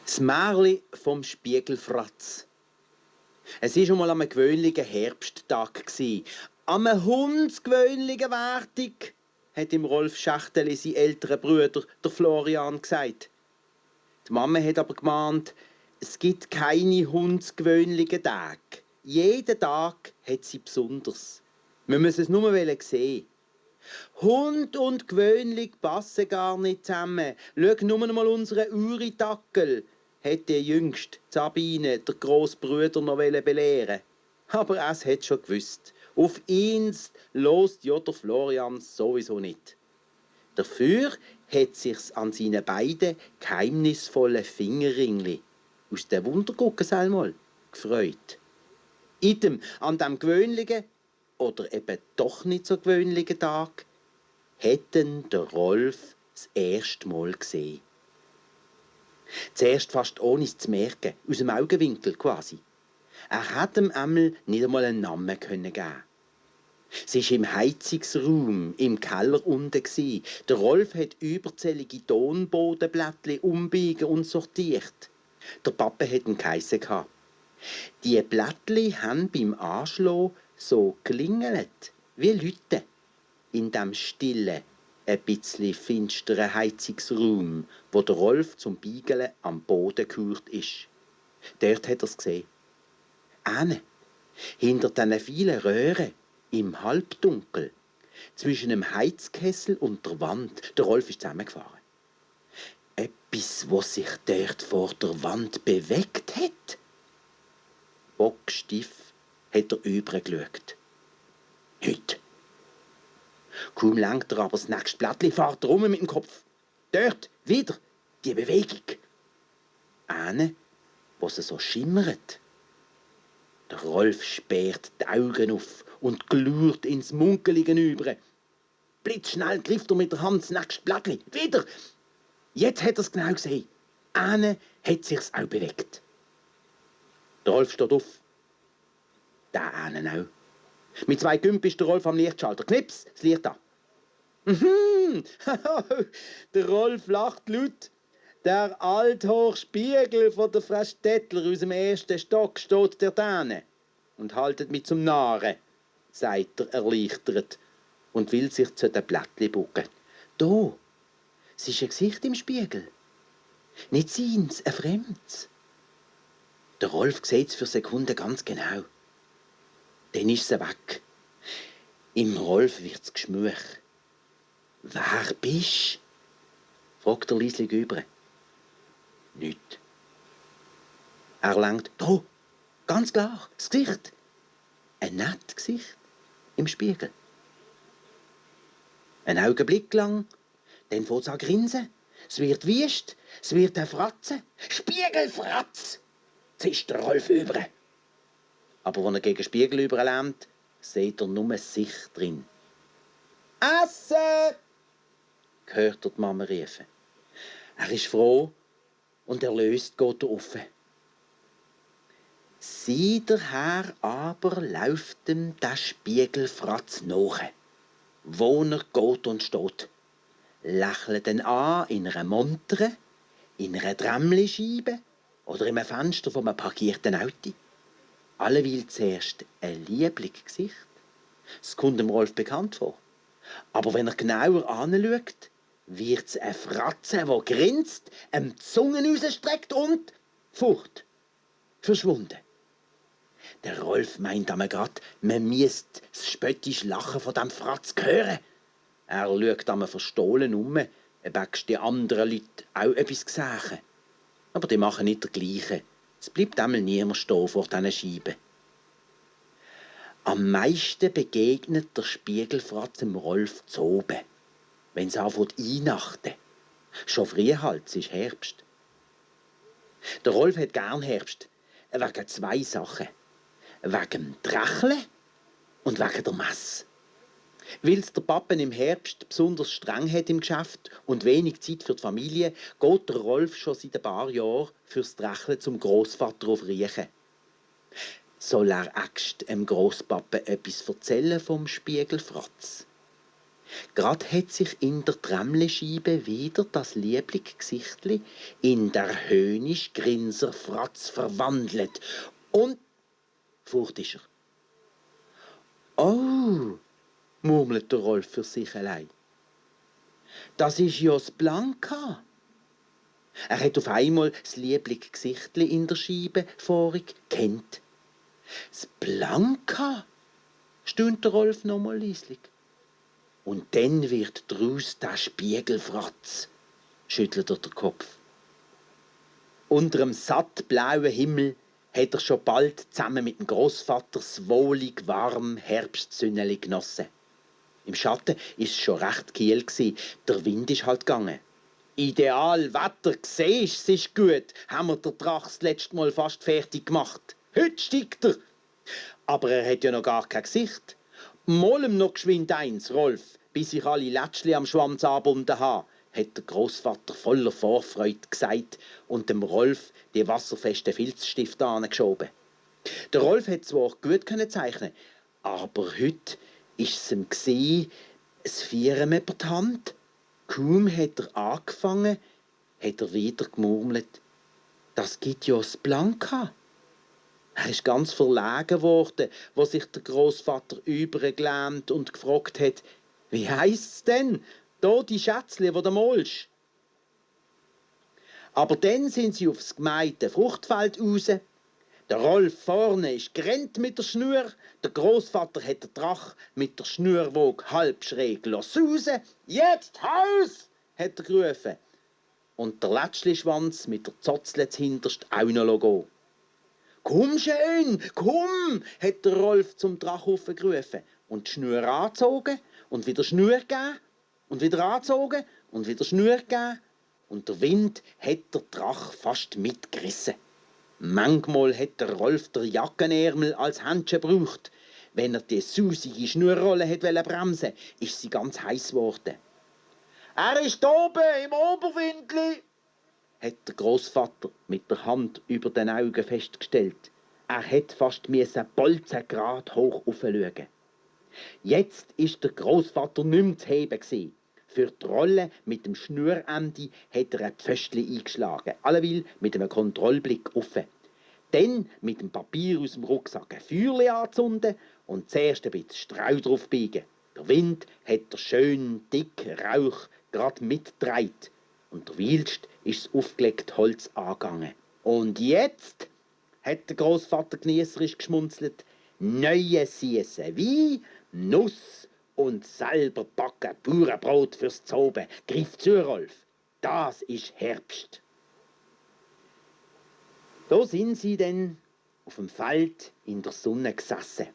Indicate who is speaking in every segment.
Speaker 1: Das Märli vom Spiegelfratz. Es war schon mal am gewöhnlichen Herbsttag. Am hundsgewöhnlichen Wertig, hat im Rolf Schachteli sein älterer Bruder, der Florian, gesagt. Die Mama hat aber gemahnt, es gibt keine hundsgewöhnlichen Tage. Jeden Tag hat sie besonders. Wir müssen es nur sehen. Hund und gewöhnlich passen gar nicht zusammen. Schau nur mal unseren Uri-Dackel, hat die Jüngste, Sabine, der Grossbruder noch belehren. Aber es hat schon gewusst. Auf ihn lost ja der Florian sowieso nicht. Dafür hat sich's an seinen beiden geheimnisvollen Fingerringli aus der Wundergucken mal gefreut. Item an dem gewöhnlichen oder eben doch nicht so gewöhnlichen Tag hätten der Rolf das erste Mal gesehen. Zuerst fast ohne es zu merken, aus dem Augenwinkel quasi. Er hat dem einmal nicht einmal einen Namen geben. Sie war im Heizungsraum, im Keller unten. Der Rolf hat überzählige Tonbodenblättchen umbiegen und sortiert. Der Papa hat ihn geheissen. Die Blättchen haben beim Anschlagen so klingelt, wie Leute in dem stillen, ein bisschen finsteren Heizungsraum, wo der Rolf zum Beigeln am Boden gehört ist. Dort hat er es gesehen. Hinter diesen vielen Röhren, im Halbdunkel, zwischen dem Heizkessel und der Wand, der Rolf ist zusammengefahren. Etwas, was sich dort vor der Wand bewegt hat. Bockstiff hat er übergeschaut. Nicht. Kaum lenkt er aber das nächste Blättchen, fährt er rum mit dem Kopf. Dort, wieder, die Bewegung. Wo sie so schimmert. Der Rolf sperrt die Augen auf und schaut ins Munkelige über. Blitzschnell trifft er mit der Hand das nächste Blättchen. Wieder! Jetzt hat er es genau gesehen. Hat sich's auch bewegt. Der Rolf steht auf. Der auch. Mit 2 Gümpen ist der Rolf am Lichtschalter. Knips, das Licht an. Der Rolf lacht laut. Der Althochspiegel von der Frau Stettler aus dem 1. Stock steht dort hinten und haltet mit zum Narren, sagt er erleichtert und will sich zu den Blättchen bucken. Da, es ist ein Gesicht im Spiegel. Nicht seins, ein Fremdes. Der Rolf sieht es für Sekunden ganz genau. Dann ist sie weg. Im Rolf wird's geschmuch. Wer bist? Fragt er leislich über. Nicht. Er lenkt. Da, ganz klar, das Gesicht. Ein nettes Gesicht im Spiegel. Ein Augenblick lang, dann fängt es an zu grinsen. Es wird wüst, es wird ein Fratzen. Spiegelfratz! Zischt der Rolf über. Aber wenn er gegen den Spiegel überlähmt, sieht er nur sich drin. «Essen!» hört er die Mama rufen. Er ist froh und erlöst geht er rauf. Seither aber läuft ihm der Spiegelfratz nach, wo er geht und steht. Lächelt ihn an in einer Montre, in einer Tramlischeibe oder in einem Fenster von einem parkierten Auto. Alleweil zuerst ein liebliches Gesicht. Es kommt dem Rolf bekannt vor. Aber wenn er genauer anschaut, wird es eine Fratze, die grinst, die Zunge rausstreckt und Furcht. Verschwunden. Der Rolf meint einmal grad, man müsste das spöttische Lachen von dem Fratz hören. Er schaut einmal verstohlen um, ob die anderen Leute auch etwas sehen. Aber die machen nicht das Gleiche. Es bleibt einmal niemand stehen vor diesen Scheiben. Am meisten begegnet der Spiegelfratz dem Rolf zu oben, wenn es anfängt Weihnachten. Schon früh halt, es ist Herbst. Der Rolf hat gern Herbst, wegen 2 Sachen. Wegen dem Dracheln und wegen der Messe. Weil es der Papa im Herbst besonders streng hat im Geschäft und wenig Zeit für die Familie, geht der Rolf schon seit ein paar Jahren fürs Dracheln zum Grossvater auf Riechen. Soll er dem Grosspapa etwas erzählen vom Spiegelfratz? Grad hat sich in der Tremlescheibe wieder das liebliche Gesichtli in der höhnisch Grinser Fratz verwandelt. Und fort ist er. Oh, murmelt der Rolf für sich allein. Das ist ja das Blanka. Er hat auf einmal das liebliche Gesichtli in der Scheibe vorig kennt. Das Blanka, stöhnt der Rolf nochmal leislich. Und dann wird draus der Spiegelfratz, schüttelt er den Kopf. Unter dem sattblauen Himmel hat er schon bald zusammen mit dem Großvater das wohlig warm Herbstsünneli genossen. Im Schatten ist es schon recht kiel gsi, der Wind ist halt gegangen. Ideal Wetter, siehst, es ist gut, haben wir den Drache das letzte Mal fast fertig gemacht. Heute steigt er. Aber er hat ja noch gar kein Gesicht. Mal ihm noch geschwind eins, Rolf, bis ich alle Lätschli am Schwanz angebunden habe, hat der Großvater voller Vorfreude gesagt und dem Rolf die wasserfesten Filzstifte angeschoben. Der Rolf hat zwar gut zeichnen, aber heute ist es ihm gsi, es Vieren über die Hand. Kaum hat er angefangen, hat er wieder gemurmelt. Das gibt ja das Blanka. Er ist ganz verlegen geworden, wo sich der Großvater übergelähmt und gefragt hat, wie heisst's denn? Da die Schätzli, wo du malst. Aber dann sind sie aufs gemeinte Fruchtfeld raus. Der Rolf vorne ist gerannt mit der Schnur. Der Großvater hat den Drach mit der Schnurwoge halb schräg sausen. Jetzt Haus! Hat er gerufen. Und der Lätschlischwanz mit der Zotzle hinterst auch noch gehen. Komm schön, komm, hat der Rolf zum Drachofen gerufen und die Schnur angezogen und wieder Schnur gegeben und wieder angezogen und wieder Schnur gegeben und der Wind hat der Drach fast mitgerissen. Manchmal hat der Rolf der Jackenärmel als Händchen gebraucht. Wenn er die susige Schnurrolle wollte bremsen, ist sie ganz heiß geworden. Er ist oben im Oberwindli, hat der Großvater mit der Hand über den Augen festgestellt. Er hätte fast bolzengrad hoch aufschauen. Jetzt ist der Großvater nicht mehr zu heben gewesen. Für die Rolle mit dem Schnurende hat er ein Pföstchen eingeschlagen, alleweil mit einem Kontrollblick offen. Dann mit dem Papier aus dem Rucksack ein Feuerchen anzünden und zuerst ein bisschen Streu drauf biegen. Der Wind hat der schön dicken Rauch grad mitgetragen und der Wildst ist das aufgelegte Holz angegangen. Und jetzt, hat der Großvater geniesserisch geschmunzelt, neue Süße wie Nuss und selber backen Bauernbrot fürs Zoben. Griff zu, Rolf. Das ist Herbst. Da sind sie denn auf dem Feld in der Sonne gesessen.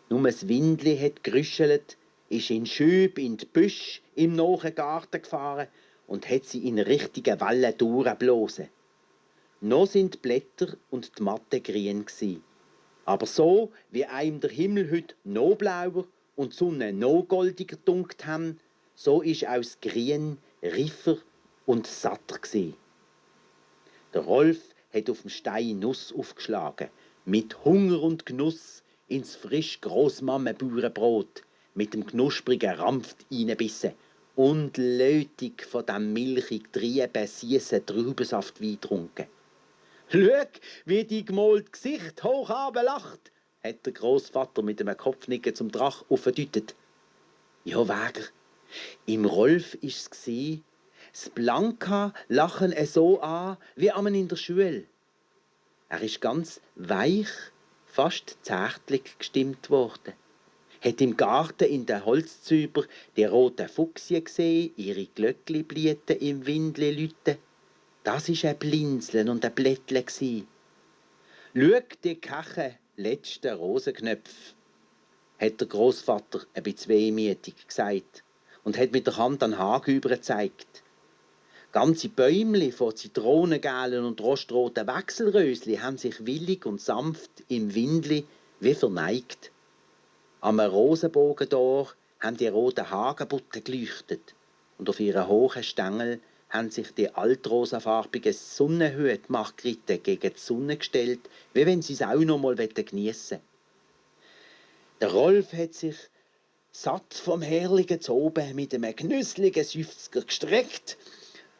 Speaker 1: Nur das Windli hat gerüschelt, ist in Schüb in die Büsch im nahen Garten gefahren und hat sie in richtige Wellen durchblasen. Noch sind die Blätter und die Matte grün gsi. Aber so, wie einem der Himmel heute noch blauer und die Sonne noch goldiger dunkt haben, so ist auch das Grün reifer und satter gsi. Der Rolf hat auf dem Stein Nuss aufgeschlagen, mit Hunger und Genuss ins frisch Grossmamme-Bauernbrot, mit dem knusprigen Rampf reinbissen und lötig von dem milchig trieben, süßen Traubensaftwein getrunken. «Schau, wie die gemalt Gesicht hoch lacht», hat der Großvater mit einem Kopfnicken zum Drach aufgedeutet. Ja, Wäger, im Rolf ist es das Blanka lachen so an, wie amen in der Schule. Er ist ganz weich, fast zärtlich gestimmt worden. Hat im Garten in den Holzzüber die roten Fuchsien gesehen, ihre Glöckli blieten im Windli lüten. Das war ein Blinzeln und ein Blättle. «Schau die Kache letzten Rosenknöpfe», hat der Großvater ein bisschen wehmütig gesagt und hat mit der Hand an den Haken gezeigt. Ganze Bäumli von zitronengelen und rostroten Wechselrösli haben sich willig und sanft im Windli wie verneigt. Am Rosenbogen dort haben die roten Hagenbutten geleuchtet und auf ihren hohen Stängel haben sich die altrosafarbigen Sonnenhüte Margeriten gegen die Sonne gestellt, wie wenn sie es auch noch mal geniessen wollten. Der Rolf hat sich satt vom herrlichen Zoben mit einem genüsslichen Seufzer gestreckt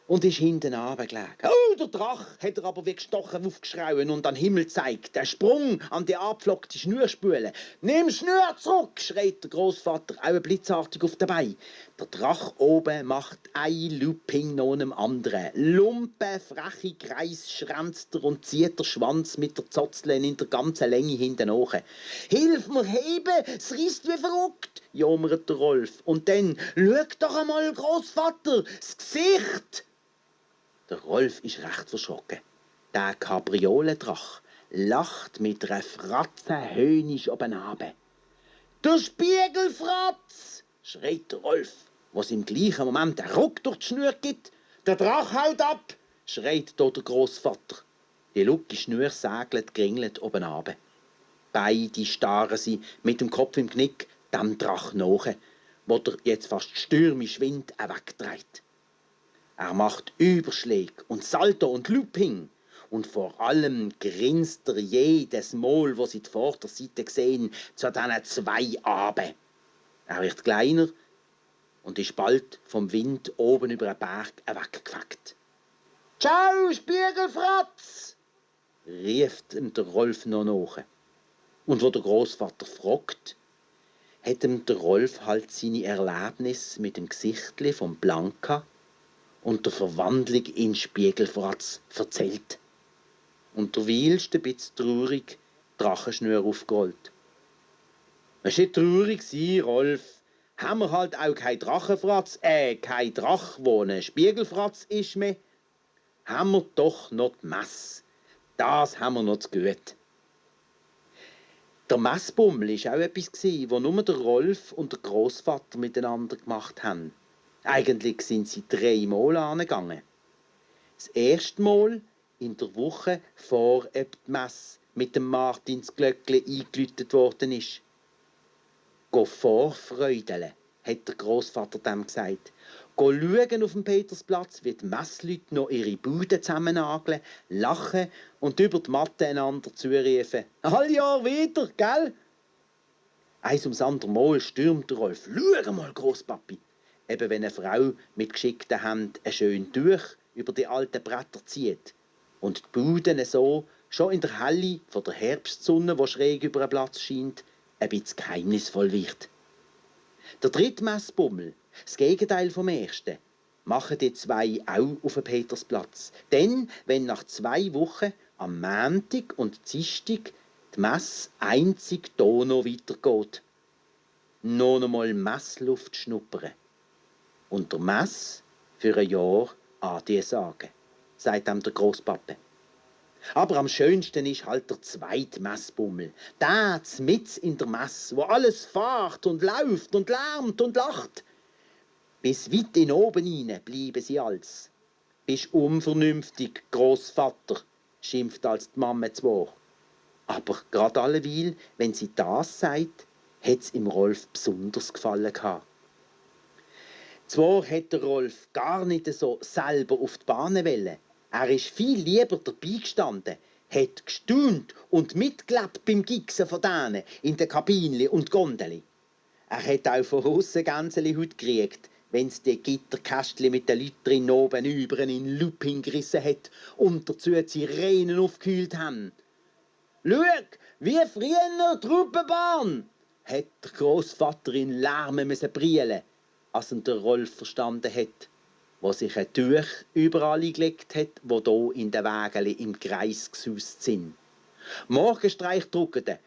Speaker 1: und ist hinten runtergelegen. Oh, der Drache, hat er aber wie gestochen aufgeschrauen und an den Himmel zeigt. Der Sprung an die abgeflockte Schnürspule. Nimm Schnür zurück, schreit der Großvater, auch blitzartig auf den Beinen. Der Drache oben macht ein Looping nach dem anderen. Lumpen, freche Kreis schränzt er und zieht der Schwanz mit der Zotzeln in der ganzen Länge hinten nach. Hilf mir heben, es reißt wie verrückt, jammert der Rolf. Und dann, schau doch einmal, Großvater, das Gesicht! Der Rolf ist recht verschrocken. Der Kabriolendrach lacht mit einer Fratze höhnisch oben runter. «Der Spiegelfratz!» schreit der Rolf, was im gleichen Moment einen Ruck durch die Schnur gibt. «Der Drach haut ab!» schreit dort der Großvater. Die lucke Schnur segelt, gringelt oben runter. Beide starren sie mit dem Kopf im Knick dem Drach nach, wo der jetzt fast stürmisch Wind wegtreibt. Er macht Überschläge und Salto und Looping. Und vor allem grinst er jedes Mal, wo sie die Vorderseite sehen, zu diesen zwei Aben. Er wird kleiner und ist bald vom Wind oben über den Berg weggefegt. «Ciao, Spiegelfratz!» rief ihm der Rolf noch nach. Und wo der Großvater fragt, hat ihm der Rolf halt seine Erlebnisse mit dem Gesichtli von Blanka und der Verwandlung in Spiegelfratz erzählt. Und derweil ist ein bisschen traurig Drachenschnur aufgerollt. Es war nicht traurig, Rolf. Haben wir halt auch kein Drachenfratz, kein Drach, wo ein Spiegelfratz ist mehr. Haben wir doch noch die Messe. Das haben wir noch zu gut. Der Messbummel war auch etwas, was nur der Rolf und der Großvater miteinander gemacht haben. Eigentlich sind sie 3 Mal angegangen. Das erste Mal in der Woche vor die Messe mit dem Martinsglöckli eingeläutet worden ist. «Go vorfreudeln», hat der Großvater dem gesagt. «Go schauen auf dem Petersplatz, wie die Messleute noch ihre Buden zusammennageln, lachen und über die Matte einander zurufen. All Jahr wieder, gell?» Eins ums andere Mal stürmt der Rolf. «Schau mal, Großpapi!» Eben wenn eine Frau mit geschickten Händen ein schön Tuch über die alten Bretter zieht und die Buden so schon in der Helle von der Herbstsonne, die schräg über den Platz scheint, ein bisschen geheimnisvoll wird. Der dritte Messbummel, das Gegenteil vom ersten, machen die zwei auch auf dem Petersplatz. Denn, wenn nach 2 Wochen am Montag und Dienstag die Messe einzig hier noch weitergeht, noch einmal Messluft schnuppern und der Messe für ein Jahr Adieu sagen, sagt ihm der Grosspappe. Aber am schönsten ist halt der zweite Messbummel. Der mitten in der Messe, wo alles fährt und läuft und lärmt und lacht. Bis weit in oben hinein bleiben sie als. Bist unvernünftig, Großvater, schimpft als die Mama zwar. Aber gerade alleweil, wenn sie das sagt, hat's im Rolf besonders gefallen gehabt. Zwar hat der Rolf gar nicht so selber auf die Bahn wollen. Er ist viel lieber dabei gestanden, hat gestaunt und mitgelebt beim Gigsen von denen in den Kabinchen und Gondeli. Er hat auch von aussen Gänseli Hut gekriegt, wenn's die Gitterkästchen mit den Leuten drin oben über in Looping gerissen hat und dazu die Sirenen aufgehüllt haben. «Schau, wie früher Truppenbahn!» hat der Grossvater in Lärmen brillen, als ihn der Rolf verstanden hat, wo sich ein Tuch überall eingelegt hat, wo hier in den Wägeli im Kreis gesaust sind. Morgenstreich druckten,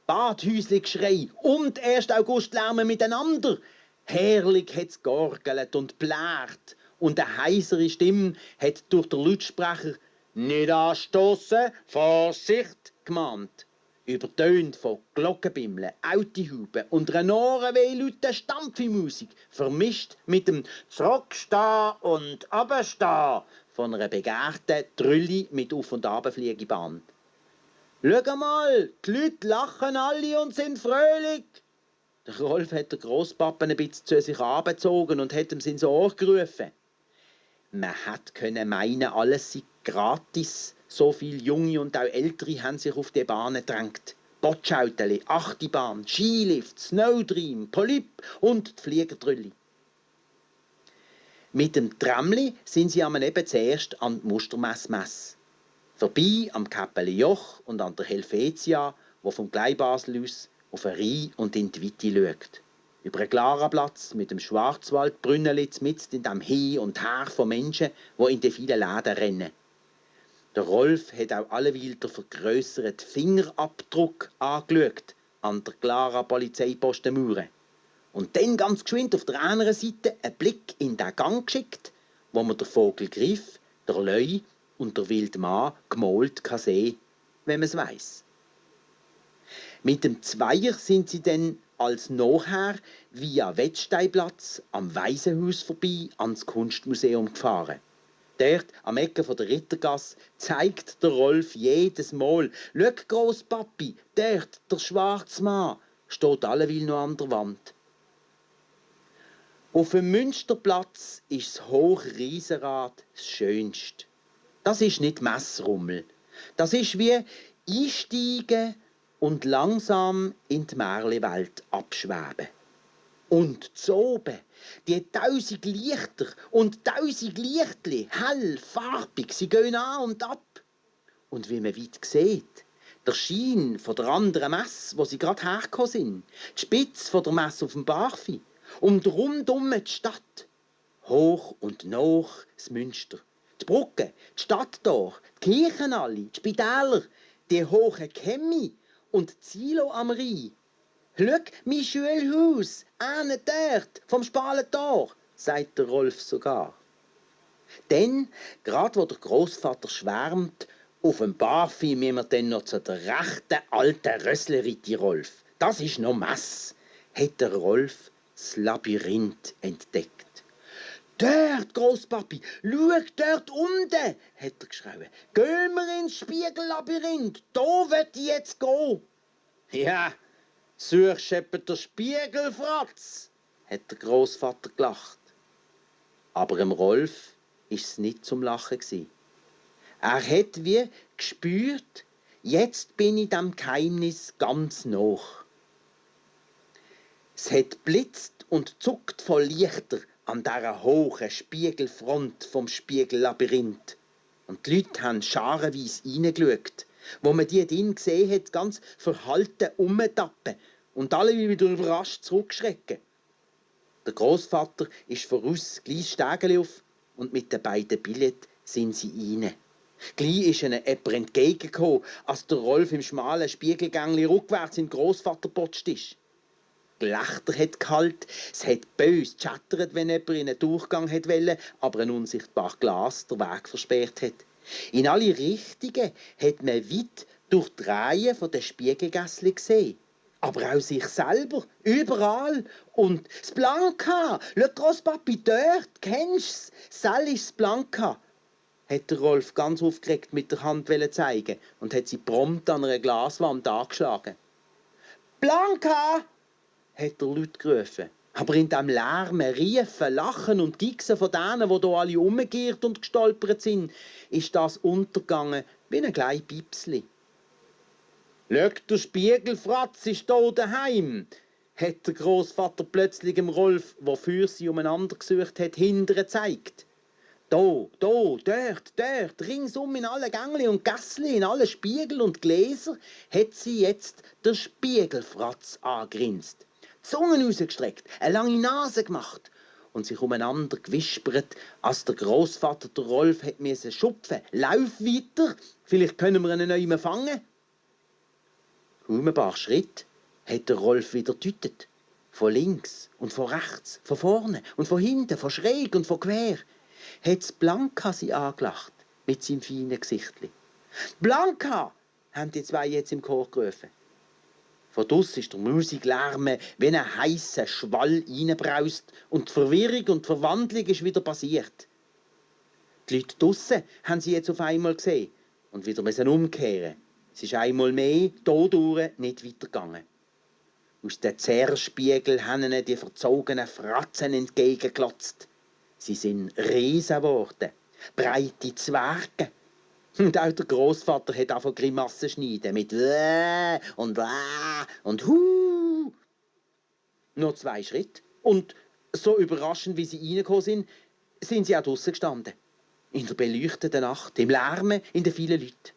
Speaker 1: Badhäusli-Geschrei und 1. August-Lärmen miteinander. Herrlich hat's georgelt und blärt und eine heisere Stimme hat durch den Lautsprecher «Nicht anstossen, Vorsicht!» gemahnt. Übertönt von Glockenbimmeln, Autohupen und einer ohrenwehlauten Stampfmusik, vermischt mit dem «Zurückstehen und Abstehen» von einer begehrten Trülli mit Auf- und Abfliegebahn. «Schau mal, die Leute lachen alle und sind fröhlich!» Der Rolf hat den Grosspappen ein bisschen zu sich angezogen und hat ihm ins Ohr gerufen. Man hätte meinen, alles sei gratis. So viele Junge und auch Ältere haben sich auf die Bahn gedrängt. Botschautel, Achtibahn, Skilift, Snowdream, Polyp und die Fliegertrülli. Mit dem Tramli sind sie eben zuerst an die Mustermessmesse. Vorbei am Käppeli Joch und an der Helvetia, wo vom Gleibasel aus auf den Rhein und in die Witte schaut. Über einen Klaraplatz mit dem Schwarzwaldbrünneli mitten in dem Hin und Her von Menschen, die in die vielen Läden rennen. Der Rolf hat auch alleweil den vergrösserten Fingerabdruck angeschaut an der Clara-Polizeipostenmauer. Und dann ganz geschwind auf der anderen Seite einen Blick in den Gang geschickt, wo man den Vogelgriff, der Löi und der Wildmann gemalt kann sehen, wenn man es weiss. Mit dem Zweier sind sie dann als nachher via Wettsteinplatz am Waisenhaus vorbei ans Kunstmuseum gefahren. Dort, am Ecke der Rittergasse, zeigt der Rolf jedes Mal: «Schau, Grosspapi, dort, der schwarze Mann», steht alleweil noch an der Wand. Auf dem Münsterplatz ist das Hochriesenrad das Schönste. Das ist nicht Messrummel. Das ist wie einsteigen und langsam in die Märchenwelt abschweben. Und oben, die 1000 Lichter und 1000 Lichtli, hell, farbig, sie gehen an und ab. Und wie man weit sieht, der Schein von der anderen Messe, wo sie gerade hergekommen sind, die Spitze von der Messe auf dem Barfi und rundum die Stadt. Hoch und nach das Münster. Die Brücke, die Stadttor, die Kirchen alle, die Spitäler, die hohen Kämmi und die Silo am Rhein. «Schau, mein Schulhaus, dort, vom Spalentor», sagt der Rolf sogar. Dann, gerade wo der Großvater schwärmt, auf dem Barfi müssen wir dann noch zu der rechten alten Rösslerite Rolf. Das ist noch Mess, hat der Rolf das Labyrinth entdeckt. «Dort, Grosspapi, schau dort unten», hat er geschrieben. «Gehen wir ins Spiegellabyrinth, da will ich jetzt gehen.» «Ja, suchst du den Spiegelfratz?» hat der Grossvater gelacht. Aber dem Rolf war es nicht zum Lachen gewesen. Er hat wie gespürt, jetzt bin ich dem Geheimnis ganz nach. Es hat blitzt und zuckt voll Lichter an dieser hohen Spiegelfront vom Spiegellabyrinth. Und die Leute haben scharenweise reingeschaut, wo man die drin gesehen hat, ganz verhalten umtappen und alle wieder überrascht zurückschrecken. Der Großvater ist voraus gleich Stegeli auf und mit den beiden Billett sind sie rein. Gleich ist ihnen jemand entgegengekommen, als der Rolf im schmalen Spiegelgängli rückwärts in den Großvater gepotscht ist. Gelächter hat gehalten, es hat bös gechattert, wenn jemand in einen Durchgang wollte, aber ein unsichtbares Glas den Weg versperrt hat. In alle Richtungen hat man weit durch die Reihen der Spiegelgässli gesehen. Aber auch sich selber, überall. Und das Blanca, schau, Grosspapi, dort, kennst du es? Sell ist das Blanca, hat der Rolf ganz aufgeregt mit der Hand zeigen und hat sie prompt an einer Glaswand angeschlagen. «Blanca!» hat er laut gerufen. Aber in dem Lärmen, Riefen, Lachen und Gixen von denen, die hier alle umgekehrt und gestolpert sind, ist das untergegangen wie ein kleines Pipsli. «Schau, der Spiegelfratz ist hier daheim», hat der Grossvater plötzlich dem Rolf, der für sie umeinander gesucht hat, hinterher gezeigt. Dort, ringsum in alle Gängli und Gässli, in alle Spiegel und Gläser, hat sie jetzt der Spiegelfratz angrinst. Die Zunge rausgestreckt, eine lange Nase gemacht und sich umeinander gewispert, als der Grossvater der Rolf hat schupfen. «Lauf weiter, vielleicht können wir ihn noch einmal fangen.» Kaum ein paar Schritte hat der Rolf wieder gedeutet. Von links und von rechts, von vorne und von hinten, von schräg und von quer. Hat Blanca sie angelacht mit seinem feinen Gesichtli. «Blanca!» haben die zwei jetzt im Chor gerufen. Von draussen ist der Musiklärm wie ein heisser Schwall reinbraust und die Verwirrung und die Verwandlung ist wieder passiert. Die Leute draussen haben sie jetzt auf einmal gesehen und wieder müssen umkehren. Es ist einmal mehr hindurch nicht weitergegangen. Aus den Zerrspiegeln haben ihnen die verzogenen Fratzen entgegengeglotzt. Sie sind Riesen geworden, breite Zwerge. Und auch der Großvater hat angefangen Grimassen schneiden mit und Hu. Nur 2 Schritte. Und so überraschend, wie sie reingekommen sind sie auch draussen gestanden. In der beleuchteten Nacht, im Lärmen, in den vielen Leuten.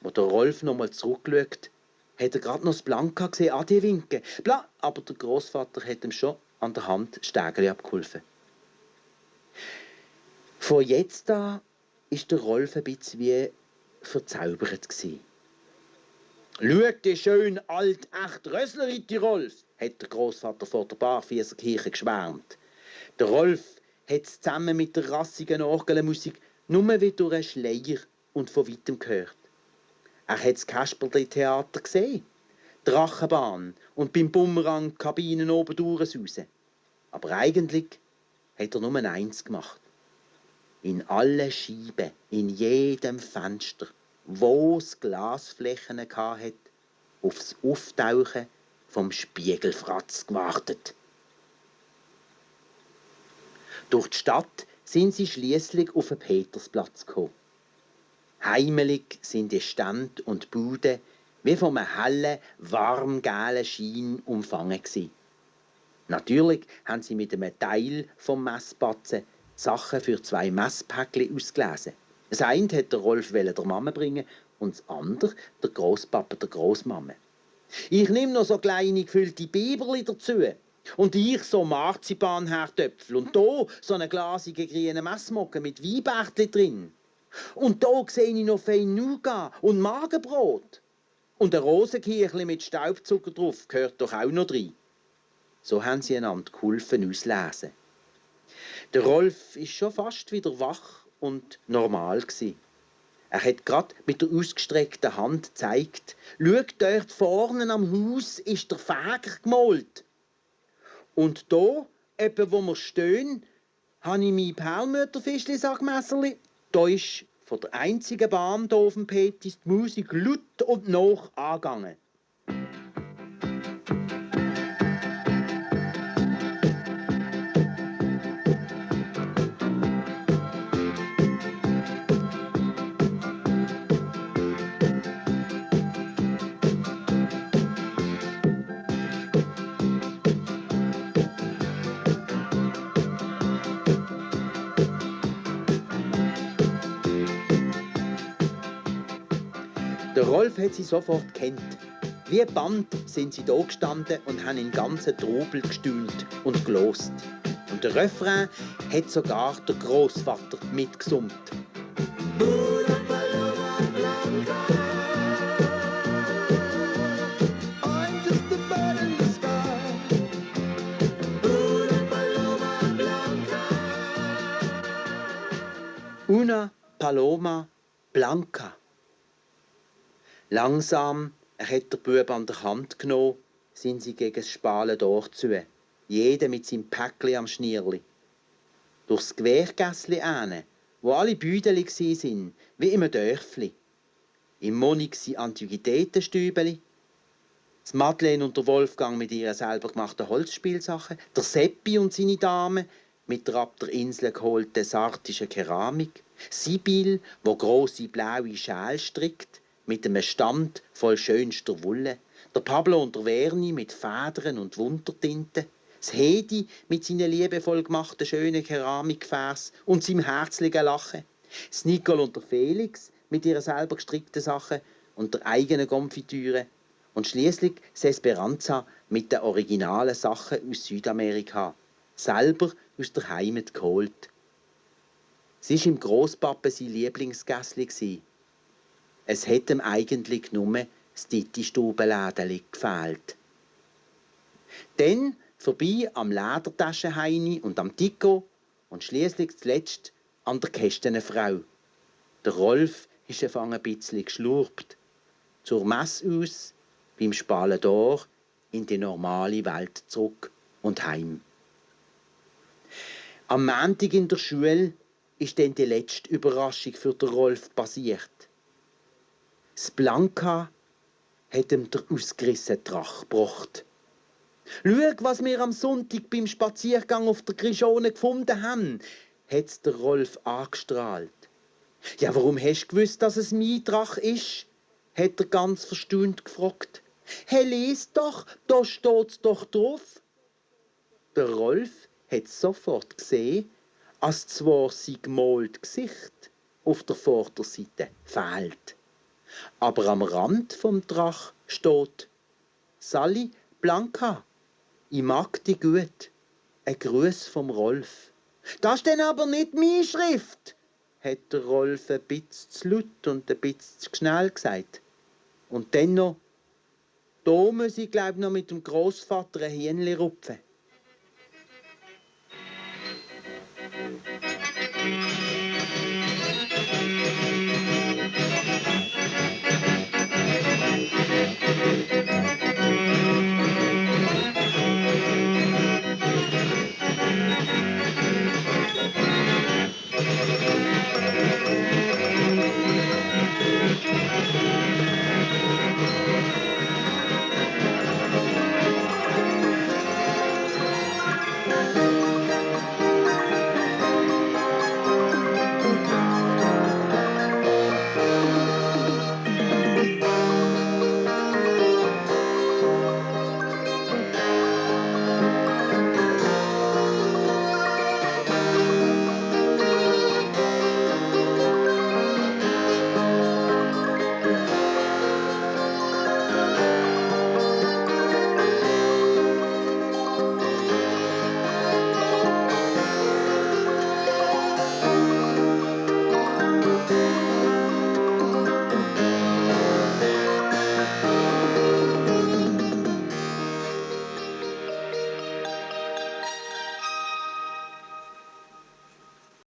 Speaker 1: Als der Rolf nochmal zurückgeschaut, hat er gerade noch das Blanka gesehen, Adi winken. Aber der Großvater hat ihm schon an der Hand Stägeli abgeholfen. Von jetzt an war der Rolf ein bisschen wie verzaubert. «Schau, die schön alt, echt Röslerite, Rolf!» hat der Großvater vor der Barfüßerkirche geschwärmt. Der Rolf hat es zusammen mit der rassigen Orgelmusik nur wie durch einen Schleier und von weitem gehört. Er hat das Kasperli-Theater gesehen, die Drachenbahn und beim Bumerang die Kabinen oben durchsausen. Aber eigentlich hat er nur eins gemacht. In allen Scheiben, in jedem Fenster, wo es Glasflächen hatte, aufs Auftauchen vom Spiegelfratz gewartet. Durch die Stadt sind sie schließlich auf den Petersplatz gekommen. Heimelig sind die Stände und Buden wie von einem hellen, warm-gelben Schein umfangen gewesen. Natürlich haben sie mit einem Teil vom Messbatzen Sachen für 2 Messpäckchen ausgelesen. Das eine hat der Rolf der Mama bringen und das andere der Grosspapa der Grossmama. Ich nehme noch so kleine gefüllte Biberli dazu. Und ich so Marzipanherdöpfel. Und da so einen glasigen grünen Messmocken mit Weinbärtchen drin. Und da sehe ich noch fein Nougat und Magenbrot. Und ein Rosenkirchli mit Staubzucker drauf gehört doch auch noch rein. So haben sie einander geholfen auslesen. Der Rolf war schon fast wieder wach und normal gsi. Er hat grad mit der ausgestreckten Hand gezeigt: «Schaut, dort vorne am Haus ist der Fäger gemalt. Und da, etwa wo wir stehen, habe ich mein Perlmutterfischli-Sackmesserli. Da ist von der einzigen Bahn hier auf dem Petis die Musik laut und nach angegangen.» Der Rolf hat sie sofort gekannt. Wie Band sind sie da gestanden und haben in ganzen Trubel gestühlt und gelost. Und der Refrain hat sogar der Großvater mitgesummt. Una Paloma Blanca. Langsam, er hat der Bub an der Hand genommen, sind sie gegen das Spalen durchzu. Jeder mit seinem Päckli am Schnierli. Durchs Quergässli ane, wo alle Büdeli waren, wie im Dörfli. Im Monik sind Antiquitätenstübeli. Das Madeleine und der Wolfgang mit ihren selber gemachten Holzspielsachen. Der Seppi und seine Dame mit der ab der Insel geholten sartischen Keramik. Sibyl, wo grosse blaue Schäl strickt, mit einem Stand voll schönster Wolle. Der Pablo und der Verni mit Federn und Wundertinten. Das Hedi mit seinen liebevoll gemachten schönen Keramikgefäßen und seinem herzlichen Lachen. Das Nicole und der Felix mit ihren selber gestrickten Sachen und der eigenen Konfitüre. Und schließlich das Esperanza mit den originalen Sachen aus Südamerika. Selber aus der Heimat geholt. Es war im Grosspapa sein Lieblingsgässli. Es hätte ihm eigentlich nur das Ditti-Stubenlädeli gefehlt. Dann vorbei am Ledertaschenheini und am Tico und schließlich zuletzt an der Kästenefrau. Der Rolf ist ein bisschen geschlurpt. Zur Messe aus, beim Spalen durch, in die normale Welt zurück und heim. Am Montag in der Schule ist dann die letzte Überraschung für den Rolf passiert. Das Blanka hat ihm der ausgerissene Drache gebracht. «Schau, was wir am Sonntag beim Spaziergang auf der Grischone gefunden haben», hat der Rolf angestrahlt. Ja, warum hast du gewusst, dass es mein Drache ist? Hat er ganz verstaunt gefragt. Hey, lies doch, da steht's doch drauf. Der Rolf hat sofort gesehen, als zwar sein gemaltes Gesicht auf der Vorderseite fehlt. Aber am Rand vom Drach steht Sally Blanca, ich mag dich gut. Ein Gruß vom Rolf. Das ist denn aber nicht meine Schrift, hat der Rolf ein bisschen zu laut und ein bisschen zu schnell gesagt. Und dann noch, da muss ich glaub noch mit dem Großvater ein Hähnchen rupfen.